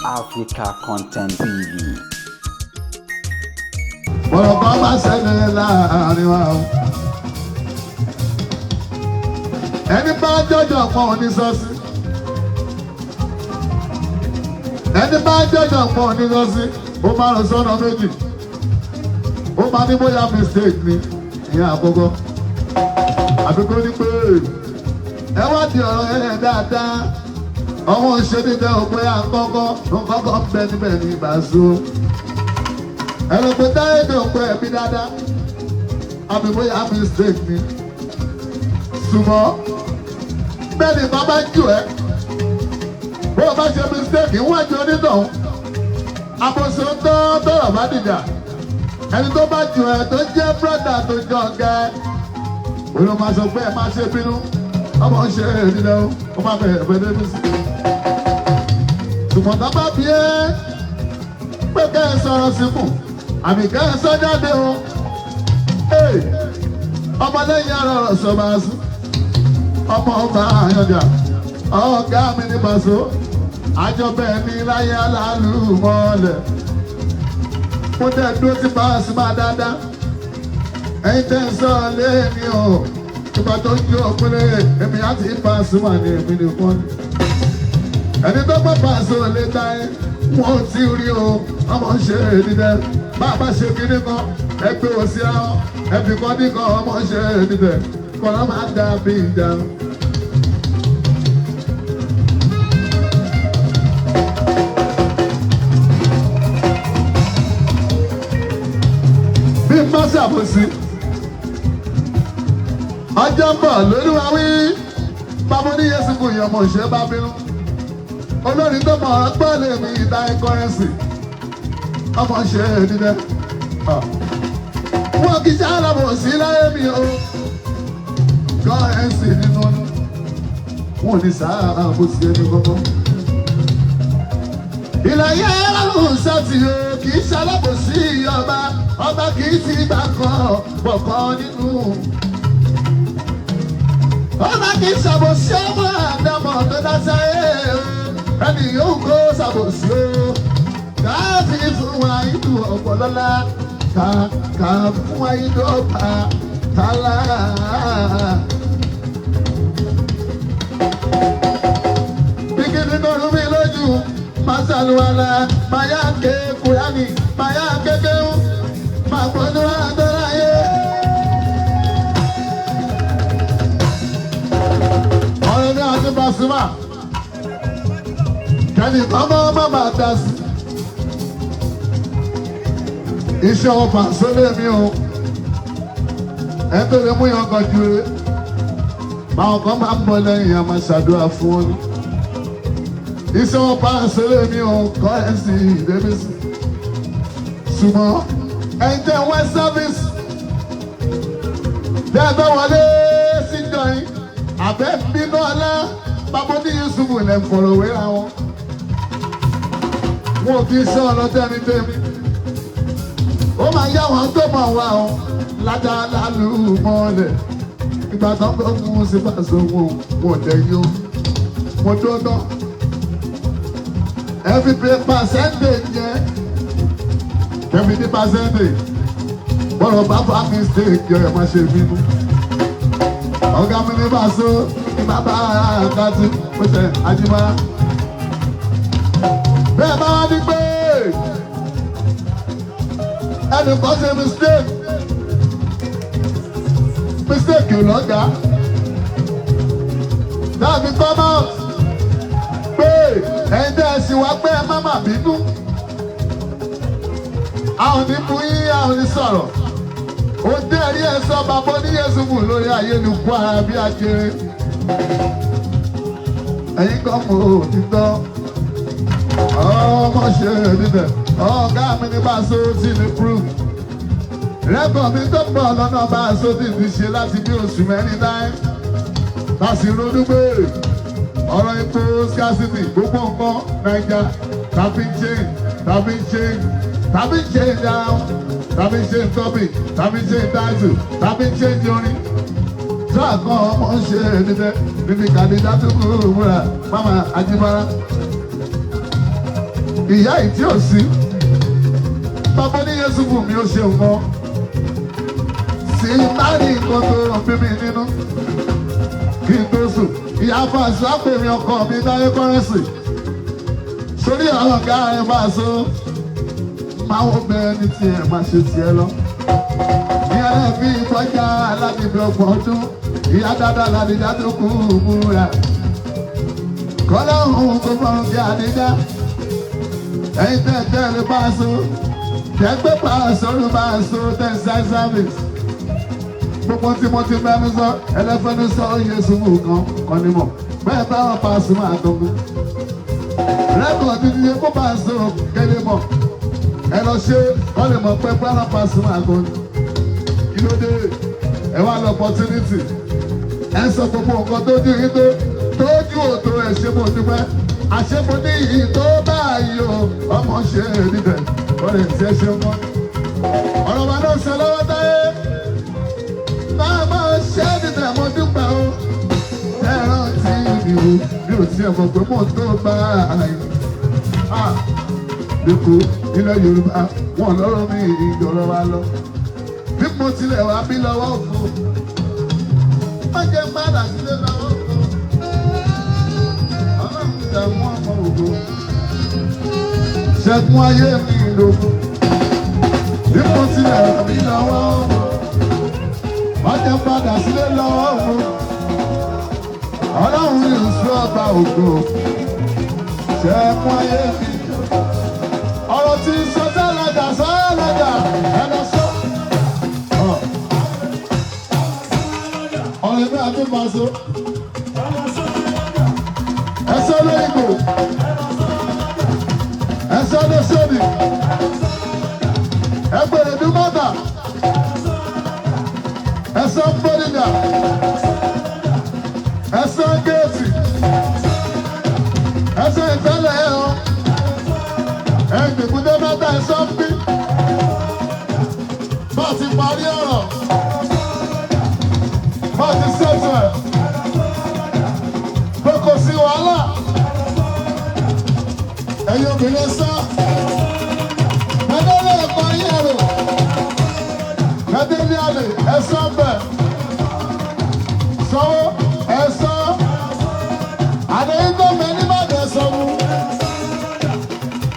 Africa Content TV. Bọ̀rọ̀ kan bá ṣẹlẹ̀ láàrin wa o. Ẹni bá jọjọ pọ̀ oníṣọ́sí. Ẹni bá jọjọ pọ̀ oníṣọ́sí, ó máa rìn sọ́nà méjì. Ó máa ní bóyá mistake ni ìyẹn àkọ́kọ́. Àbí kó ní pé ẹ wá di ọ̀rọ̀ yẹn dáadáa. Ọmọ òṣèré tẹ òpin àkọ́kọ́, nǹkan bẹ níbẹ̀ ní ìbáṣu ẹnu pé táyé tó pẹ́ ẹbí dáadáa àbí bóyá mistake ni ṣùgbọ́n bẹ́ẹ̀ ni bàbá jù ẹ́ bó o bá ṣe mistake wájú onítọ̀hún àbòsí tó tọrọ bá dìjà ẹni tó bá jù ẹ́ tó jẹ́ brọ́dà tó jọ ọ̀gá ẹ́ òun máa sọ pé ẹ má ṣe bínú ọmọ ń ṣe èdè o ó má bẹ̀rẹ̀ bẹ̀rẹ̀ débi sí ṣùgbọ́n tó bá bí ẹ́ pé kẹ́ ẹ sọ̀rọ̀ síkù àbí kẹ́ ẹ sọ jáde o ọmọlẹ́yìn ọ̀rọ̀ ọ̀rọ̀ sọ máa sùn ọmọ ọba àyànjà ọ̀gá mi ní Paso àjọ bẹ́ẹ̀ ní láyé aláàlú mọ́lẹ̀ mo dẹ̀ dúró sí Pasuma dáadáa ẹ̀yin tẹ́ ń sọ léèní o ìgbà tó ń jó òpinlẹ̀ èmi àti Pasuma ní èmi nìkan ni ẹni tó gbọ́ Paso lè ta ẹ́ wọn ò tí rí o ọmọ ń ṣe dídẹ bá a bá ṣe kinní kan ẹgbẹ́ òsì àwọn ẹbí kan nìkan ọmọ ń ṣe dídẹ kọ́lá máa dà bí ìjà. Bí n bá ṣàbòsí ọjọ́ ń bọ̀ lóríwá wí bàbá oníyẹsùn kò yàn mọ̀ ṣe bá bínú olórin tó mọ̀ ọ́ gbọ́ lè mi ìta ẹ̀kọ́rẹ́sì ọmọ ṣe dídẹ́ wọn kì í ṣe alábòsí láyé mi o kọ́rẹ́sì nínú ọdún wọn ò ní sáàbòsí ẹni kọ́kọ́. Ìlàyé aláhùn sátì o kì í ṣe alábòsí ọba ọba kì í ti gbà kan bọ̀kan nínú. Ọba kì í ṣàbòsí ọmọ àdámọ̀ tó dá sáyé o ẹni yóò kó ṣàbòsí o káàfin fún wa ìlú ọ̀pọ̀lọ́lá ká ká fún wa ìlú ọ̀pá tálá. Bíkíní tó rú mi lójú, máa ṣàlùwàlà, máa yá ké Kúránì, máa yá kékeré, máa gbọ́dọ̀ àdọ́ráyé. Ọ̀rẹ́ mi àti Pasuma kẹ́ni ọmọ ọmọ máa dá sí. Iṣẹ́ ọba sólé mi o, ẹ tó lè mú yàn kan ju e. Báwọn kan máa ń bọ̀ lẹ́yìn àmọ́ ṣàdúrà fún wọn. Iṣẹ́ ọba sólé mi o, kọ́ ẹ̀ sí ìdébí sí. Ṣùgbọ́n ẹ̀yin tẹ́ wẹ́ sẹ́fíìsì, tẹ́ ẹ bẹ́ wọlé sí jọyìn, àbẹ́ bínú ọlá, bàbá ní Yusufu lẹ́ fọ̀rọ̀ wéra wọn. Wọn ò fi iṣẹ́ ọlọ́tẹ́ ní tèmi. Ó máa yá wọn tó mọ̀ wá o ládàá mọ́lẹ̀. Ìgbà tó ń bọ̀ mú sí Paso wọn ò jẹ́ yó. Mo dúró tán. Every percentage yẹn. Every percentage. Bọ́lọ̀ bá bá mistake yọ ẹ̀ má ṣe bínú. Ọ̀gá mi ní Paso ní bàbá àkàtì ó ṣe àjìmọ́ra. Bẹ́ẹ̀ bá wá ní pé ẹnì kan ṣe mistake mistake ò lọ́gàá dàbí come out pé ẹ̀yin tẹ́ ẹ sì wá pé ẹ má má bínú àwọn ní mú yín àwọn ní sọ̀rọ̀ ó dé ẹ̀rí ẹ̀ sọ bàbá oníyẹ̀sùn lórí ayélujára bí ajere ẹ̀yin kan mọ̀ òtítọ́ ọmọ ṣe níbẹ̀ ọ̀gá mi ní Paso tí ní proof rẹ́kọ̀ mi tó pọ̀ lọ́nà Paso tí ti ṣe láti bí oṣù mẹ́rin láì láti ronú pé ọ̀rọ̀ epo scarcity gbogbo nǹkan Naija tàbí change tàbí change tàbí change down tàbí change topic tàbí change title tàbí change orin tíráàkàn ọmọ ṣe níbẹ̀ níbi kàdíjà tó kúrò múra mama Ajíbọ́lá. Ìyá ìtí ò sí. Bàbá ní Yẹ́sùfù mi ó ṣe nǹkan. Sí bá ní nǹkan tó ràn bí mi nínú. Kí n tó sùn, ìyá Fàṣọ àpè mi ọkọ mi dáyé kọ́rẹ́sì. Sórí àwọn ọ̀gá rẹ̀ máa so. Máa wo bẹ́ẹ̀ ní tiẹ̀ máa ṣe tiẹ̀ lọ. Ní ẹlẹ́bí ìkọjá aládìbí ọgbọ̀n ọdún, ìyá dáadáa ládìjá tó kú múra. Kọ́lá òun kò mọ bí àdíjá. Ẹ̀yin tẹ́ tẹ́ lè bá a so. Tẹ́gbẹ́ bá a so ló bá a so tẹ́ service. Gbogbo tí mo ti mẹ́nu sọ, ẹlẹ́fẹ́nu sọ oyè sùnmù kan kan ní mọ̀. Bẹ́ẹ̀ bá wọn pa sùnmù àtọ́gbọ́n. Rẹ́kọ̀dì ti ṣe kó bá a so kéde mọ̀. Ẹ lọ ṣe kọ́ lè mọ̀ pé bá wọn pa sùnmù àtọ́gbọ́n. Kí ló dé? Ẹ wá lọ opportunity. Ẹ sọ gbogbo nǹkan tó dùn yín tó tójú òtò ẹ ṣe mo dúpẹ́. Àṣé mo ní iyì tó báyìí o, ọmọ ṣe é níbẹ̀, ó lè ṣe é ṣe mọ́. Ọ̀rọ̀ wa ló ṣe lọ́wọ́ táyé. Máa máa ṣe é níbẹ̀ mo dúpẹ́ o. Ẹ rántí mi o, mi ò tiẹ̀ mọ̀ pé mo tó báyìí. Lẹ́kọ̀ọ́ ilẹ̀ Yorùbá wọn lọ́rọ̀ mi ìjọ̀rọ̀ wa lọ. Bí mo tilẹ̀ wá bí lọ́wọ́ fún. Má jẹ́ padà sílé lọ́wọ́ fún. Ọlọ́run dààmú ọmọ ògo. Ṣẹ́gun ayé mi lógún. Bí mo tilẹ̀ wá bí lọ́wọ́ fún. Má jẹ́ padà sílé lọ́wọ́ fún. Ọlọ́run yóò sọ ọba ògo. Ṣẹ́gun ayé mi. Ọ̀rọ̀ tí ń sọ sẹ́lẹ̀dà sẹ́lẹ̀dà ẹ lọ sọ. Ọ̀rẹ́ mi àti Màṣọ. Ẹ sọ lóyìnbó. Ẹ sọ lóṣòdì. Ẹ gbèrè ní mọ́tà. Ẹ sọ Bódìjà. Ẹ sọ géètì. Ẹ sọ ìtẹ́lẹ̀ ẹ̀ ọ́. Ẹ gbèkúdé mẹ́ta ẹ sọ ń bí. Bá a ti parí ọ̀rọ̀. Bá a ti ṣètò ẹ̀. Pé kò sí wàhálà. Ẹ̀yin obìnrin sá. Mẹ́tẹ́lẹ̀ ẹ̀kọ́ yín ẹ̀rọ. Mẹ́tẹ́lẹ̀ àlè ẹ sọ bẹ̀. Sọ́wọ́ ẹ sọ. Àdéhùn tó mẹ́ ní bàjẹ́ sọ mú.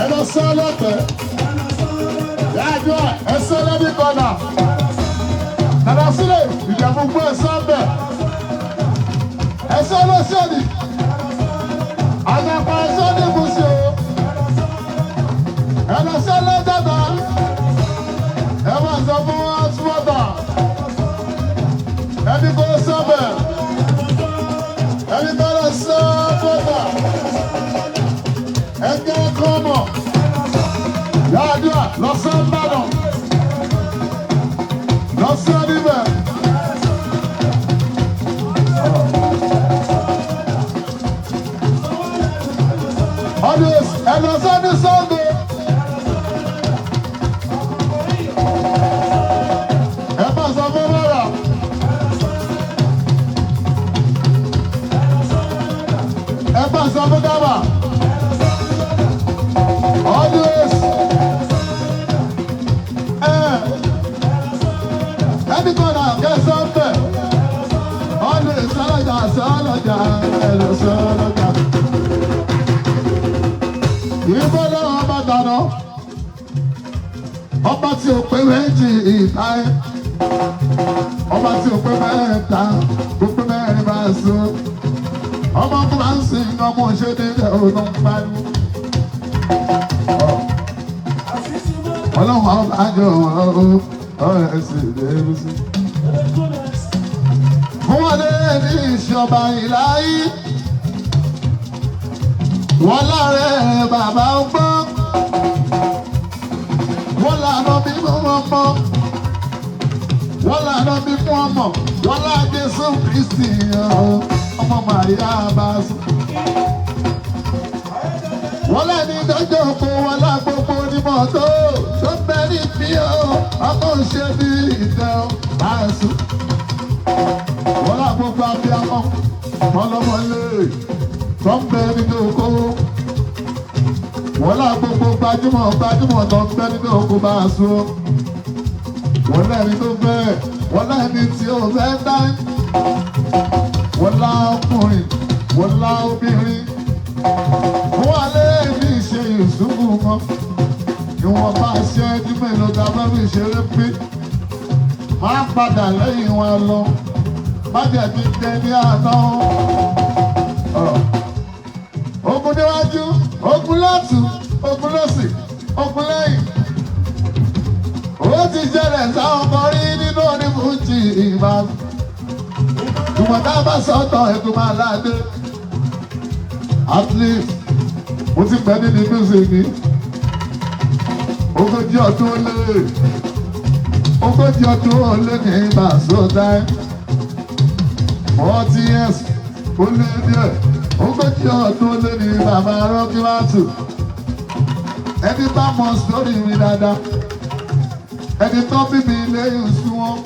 Ẹ lọ sọ lọ́tẹ̀. Yájọ́ ẹ sọ lẹ́bí kọ́nà. Dàdà sílẹ̀ ìjẹ̀bú gbọ́ ẹ sọ bẹ̀. Ẹ sọ lọ́sọ̀dì. Àgbàpá ẹ sọ ní ibùsùn o. Ẹ lọ sọ lọ́jọ́ta. Ẹ máa sọ fún ọtúmọ̀tà. Ẹni kò sọ bẹ̀. Ẹni kò lọ sọ bọ̀tà. Ẹ jẹ́ kọ́ mọ̀. Yáàdúrà lọ sọ Ìbàdàn. Lọ sọ níbẹ̀. Ọdún ẹ lọ sọ ní Ṣàngó. Ẹ bá sọ fún Bọ́lá. Ẹ bá sọ fún Gábà. Always. Ẹni kan náà kẹsàn-án bẹ̀. Always sọ́lọ́jà sọ́lọ́jà ẹ̀rọ sọ́lọ́jà. Ìbọn náà ọba dáná. Ọba tí ò pé méjì ìta ẹ̀. Ọba tí ò pé mẹ́ta, kò pé mẹ́rin bá so. Ọmọ tó máa ń sìn ọmọ ṣe nílẹ̀ òun ń pariwo. Ọlọ́run àwọn àjọ ọ̀rẹ́ sì lè sí. Fún wọn lé ní ìṣọba ìláyé. Wọ́n láàrẹ̀ bàbá ń gbọ́. Wọ́n lànà bí fún ọmọ. Wọ́n lànà bí fún ọmọ. Wọ́n lá Jésù Kristi ọmọ Màríà bá sùn. Wọ́n lẹ́ni dọ́jọ́ kó wọ́n lá gbogbo onímọ̀ tó tó bẹ ní bí o ọmọ ṣe bí ìtẹ́ o bá sùn. Wọ́n lá gbogbo abiyamọ ọlọ́mọlé tó ń bẹ nínú oko. Wọ́n lá gbogbo gbajúmọ̀ gbajúmọ̀ tó ń bẹ́ nínú oko bá a sún. Wọ́n lẹ́ni tó fẹ́, wọ́n lẹ́ni tí ó fẹ́ dá. Wọ́n lá ọkùnrin, wọ́n lá obìnrin. Wọ́n lé ní ìṣe ìṣubú kan. Ìwọ̀n bá ṣe ẹjú mélòó ta fẹ́ fi ṣeré pé. Má padà lẹ́yìn wọn lọ. Má jẹ́ kí n tẹ ní àná. Ogun níwájú, ogun lọ́tùn, ogun lósì, ogun lẹ́yìn. Ó ti ṣẹlẹ̀ sáwọn kan rí nínú onífújì ìbá. Ìwọ̀n tá a bá sọ̀tọ̀ ẹ̀kú máa láàdé. At least, mo ti pẹ́ nínú music mi. 40 ọdún ó lé. 40 ọdún ó lé ní Paso time. 40 years ó lé díẹ̀. 40 ọdún ó lé ní bàbá Rọ́kíwátù. Ẹni bá mọ sórí mi dáadáa. Ẹni tó bí mi lẹ́yìn sún wọn.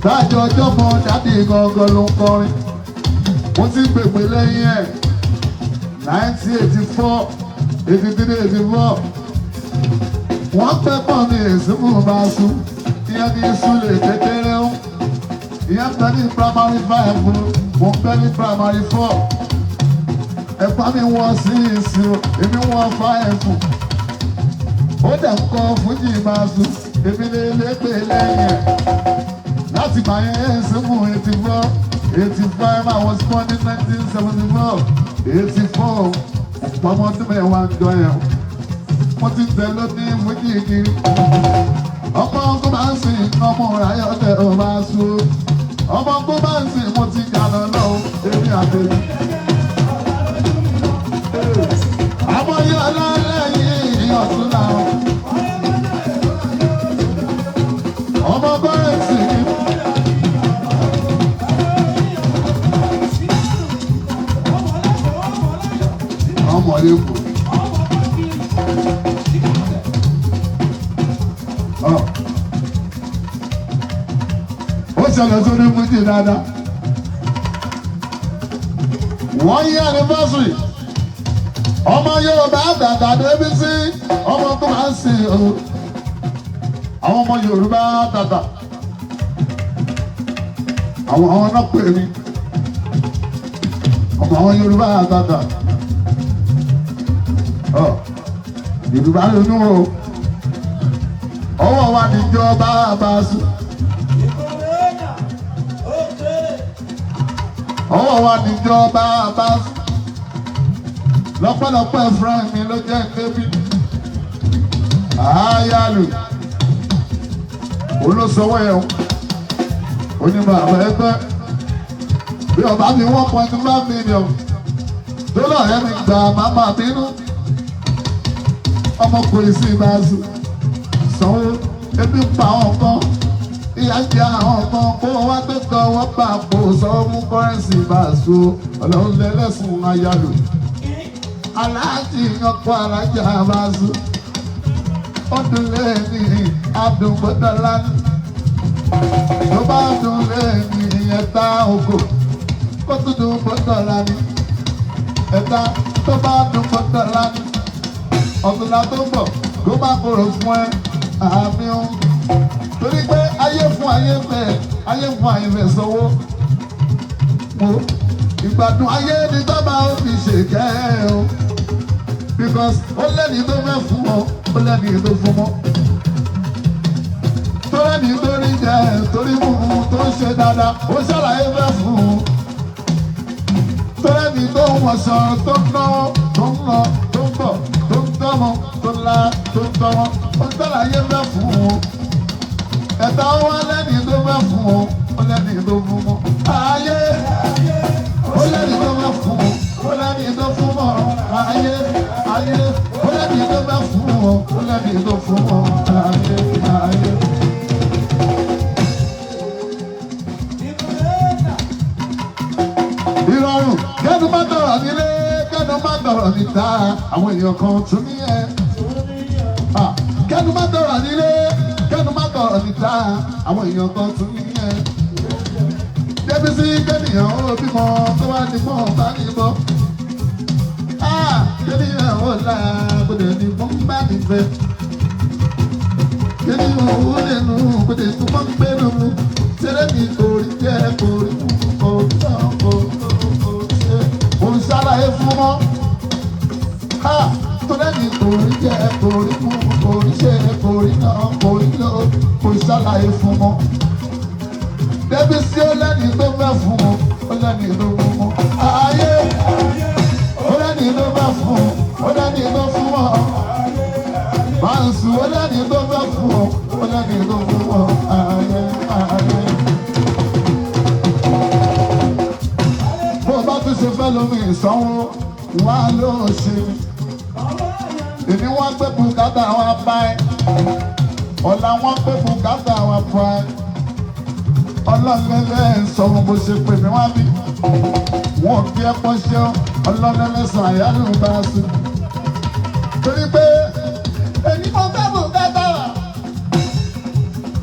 Tájọ ọjọ́ mọ daddy gangan ló ń kọrin. Mo ti gbègbè lẹ́yìn ẹ̀. 1984, 83, 84. Wọ́n pẹ́ pọ̀ ní èsìmù bá sùn. Ìyẹn ní Súlè kékeré ń. Ìyẹn pẹ́ ní primary five, mo ń pẹ́ ní primary four. Ẹ̀pá mi wọ́n six, èmi wọ́n five. Ó dẹ̀ ń kọ́ fújì máa sùn, èmi lè lépè lẹ́yìn ẹ̀. Láti gbà yẹn èsìmù 84, 85, I was born in 1974, 84. Ọmọ ọdún 10 ń jọ yẹn. Mo ti tẹ̀ lóní fújì kiri. Ọmọ ọkọ máa ń sìn ọmọ ráyọ̀tẹ̀ ọ̀ máa sùn. Ọmọ ọkọ máa ń sìn mo ti jà lọ́lọ́ èmi àtẹ̀lé. Àmọ́ yọ lálẹ́yìn ọ̀tún làwọn. Ọmọ kọ́rẹ́ǹsì ni. Ọmọ lẹ́kọ̀ọ́. Ó ṣẹlẹ̀ sórí fújì dáadáa. Wọ́n yí anniversary. Ọmọ Yorùbá dàda débi sí ọmọ tó máa ń sìn o. Àwọn ọmọ Yorùbá dàda. Àwọn àwọn náà pè mí. Ọmọ àwọn Yorùbá dàda. Yorùbá ronú o. Ọwọ́ wa níjọba bá sùn. Ọwọ́ wa níjọba bá sùn. Lọ́pọ̀lọpọ̀ friend mi ló jẹ́ débi. Àyàlù. Olóṣòwò yẹn o. Onímọ̀ àwọn ẹgbẹ́. Bí ọba mi 1.5 million. Dọ́là ẹ̀ mi gbà máma bínú. Ọmọkùnrin sì máa sùn. Sanwó ebi ń pa àwọn kan. Ìyá ń jẹ àwọn kan kó wá tó tọ wọ́n bá kó sanwó mú kọ́rẹ́nsì bá so. Ọlọ́run lẹ́lẹ́sùn ayálò. Aláàjì ọkọ̀ alájà máa sùn. Ó dùn lẹ́ni adùn gbọ́dọ̀ lánàá. Tó bá dùn lẹ́ni ẹ̀ta ògò. Kó tún dùn gbọ́dọ̀ lánàá. Ẹ̀ta tó bá dùn gbọ́dọ̀ lánàá. Ọ̀túnla tó ń bọ̀ kó má kóró fún ẹ. Àmì ń. Torí pé ayé fún ayé fẹ́, ayé fún ayé fẹ́ sanwó. Mo ìgbádùn ayé ni tọ́ba ó fi ṣèkẹ́ o. Because ó lẹ́ni tó fẹ́ fún ọ, ó lẹ́ni tó fún mọ́. Tó lẹ́ni tó rí jẹ, torí mú un tó ń ṣe dáadáa, ó ṣàlàyé fẹ́ fún un. Tó lẹ́ni tó ń wọṣọ, tó ń náwó, tó ń lọ, tó ń bọ̀, tó ń tọ́mọ, tó ń la, tó ń tọ́mọ, ó ṣàlàyé fẹ́ fún un. Ẹ̀ta wá lẹ́ni tó fẹ́ fún un, ó lẹ́ni tó fún mọ́. Ayé, ó lẹ́ni tó fẹ́ fún un, ó lẹ́ni tó fún mọ́. Ayé, ayé, ó lẹ́ni tó fẹ́ fún un, ó lẹ́ni tó fún mọ́. Ayé, ayé. Ìrọ̀rùn kẹ́nu má tọ̀rọ̀ nílé, kẹ́nu má tọ̀rọ̀ níta, àwọn èèyàn kan tún ní ẹ. Kẹ́nu má tọ̀rọ̀ nílé, kẹ́nu má tọ̀rọ̀ níta, àwọn èèyàn kan tún ní ẹ. Débísí kẹ́nìyàn ó bímọ tó wá ní mọ́ bá ní bọ́. Kẹ́nìyàn ó là fẹ́. Kí ni òun lè nu kò tè tún mọ́ gbẹ́nu mu? Tẹ́lẹ̀ mi kò rí jẹ́ kò rí mú kò tán kò tó kò ṣe. Òun ṣàlàyé fún mọ́. Ha! Tẹ́lẹ̀ mi kò rí jẹ́ kò rí mú kò rí ṣe kò rí náà kò rí lọ kò ṣàlàyé fún mọ́. Débi sí ó lẹ́ni tó fẹ́ fún un, ó lẹ́ni tó fún un. Ayé ó lẹ́ni tó fẹ́ fún un, ó lẹ́ni tó fún ọ. Báńsù ó lẹ́ni tó fẹ́ fún un, ó lẹ́ni tó fún ọ. Ayé ayé. Bó o bá tún ṣe fẹ́ lómi ìsanwó, wá ló ṣe. Èmi wọ́n gbé bùkátà wọn bá ẹ. Ọ̀la wọ́n gbé bùkátà wọn bá ẹ. Ọlọ́lẹ́lẹ́ sọ wọn bó ṣe pè mí wá bí. Wọn ò fi ẹ̀pọ̀ ṣe ọ́, ọlọ́lẹ́lẹ́ sọ àyálù bá a sùn. Torí pé èmi mo fẹ́ bùkátà wà.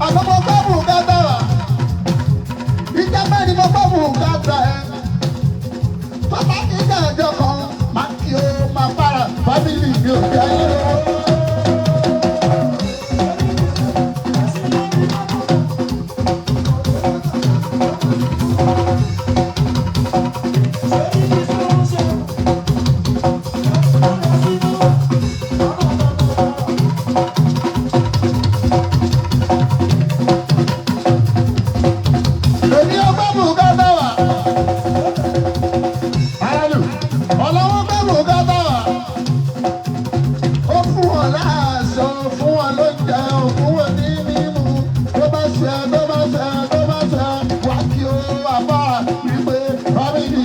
Àná mo fẹ́ bùkátà wà. Ìjà mẹ́rin mo fẹ́ bùkátà ẹ̀. Tọ́ba kì í jẹ́ ẹjọ́ kan, máa kí o máa fara fámìlì mi ò bí ayé o.